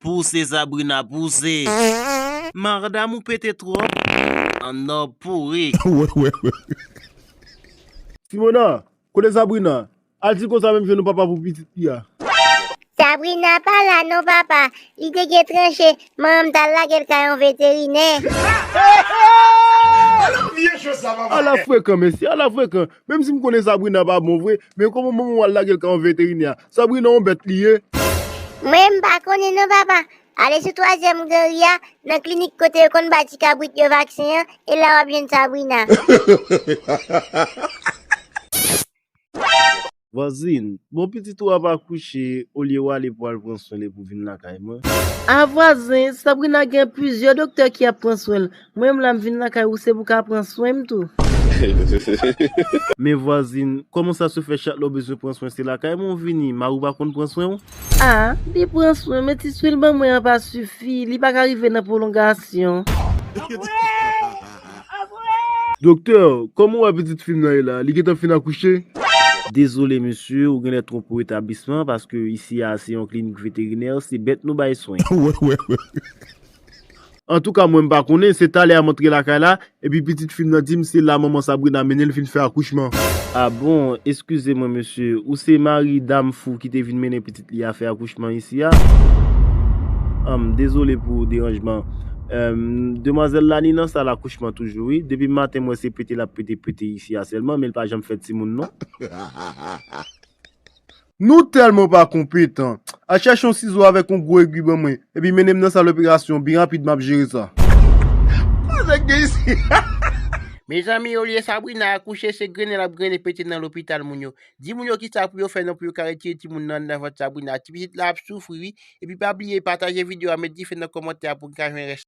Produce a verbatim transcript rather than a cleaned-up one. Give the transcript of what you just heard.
Pouse Sabrina, pouse. Madam ou pete twòp. An nò pouri. Simona, kote Sabrina? Al di konsa menm jan nou papa pou pitit li a. Sabrina pa la non papa. Li te gen tranche, manman m t al lage l kay yon veterinè. Ala frekan mesye, ala frekan. Menm si m konnen Sabrina pa bon vre, men kòman manman w al lage l kay yon veterinè a? Sabrina yon bèt li ye. Mwen m pa konnen non papa. Ale sou twazyèm gran ri a, nan klinik kote yo konn bay ti kabrit yo vaksen an, e la w ap jwenn Sabrina. Vwazin, bon pitit ou ap akouche, olye w ale pou al pran swen li pou vin lakay mwen. A vwazen, Sabrina gen plizyè doktè ki ap pran swen l. Mwen menm la m vin lakay ou se pou ka pran swen m tou. Men vwazin, kòman sa se fè chak lè w bezwen pran swen se lakay mwen w vini, mari w pa konn pran swen w? A, li pran swen, men ti swen l ban mwen an pa sifi, li pa ka rive nan pwolongasyon. Doktè, kòman w wè pitit fi m nan ye la? Li gentan fin akouche? Dezole mesye, ou genlè twonpe w etablisman, paske isi a se yon klinik veterinè, se bèt nou bay swen. Antouka, mwen m pa konnen, se talè a m antre lakay la, epi pitit fi m nan di m se la manman Sabrina mennen l vin fè akouchman. A bon, eskize mwen mesye, ou se mari dam fou ki te vin mennen pitit li a fè akouchman isi a? Anm, dezole pou deranjman. Em, demwazèl la ni nan sal akouchman toujou wi. Depi maten m wè se pete l ap pete pete isi a sèlman, men l pa janm fè timoun non. Nou tèlman pa konpetan. Al chache yon sizo avèk yon gwo egwi ban mwen, epi mennen m nan sal operasyon byen rapid m ap jere sa. Sa k gen isi? Mezanmi, olye Sabrina akouche, se grennen l ap grennen pete nan lopital moun yo. Di moun yo kisa pou yo fè non pou yo ka retire timoun nan anndan vant Sabrina. Ti pitit la ap soufri wi. Epi pa bliye pataje videyo a, met dife nan kòmantè a pou n ka jwenn rès.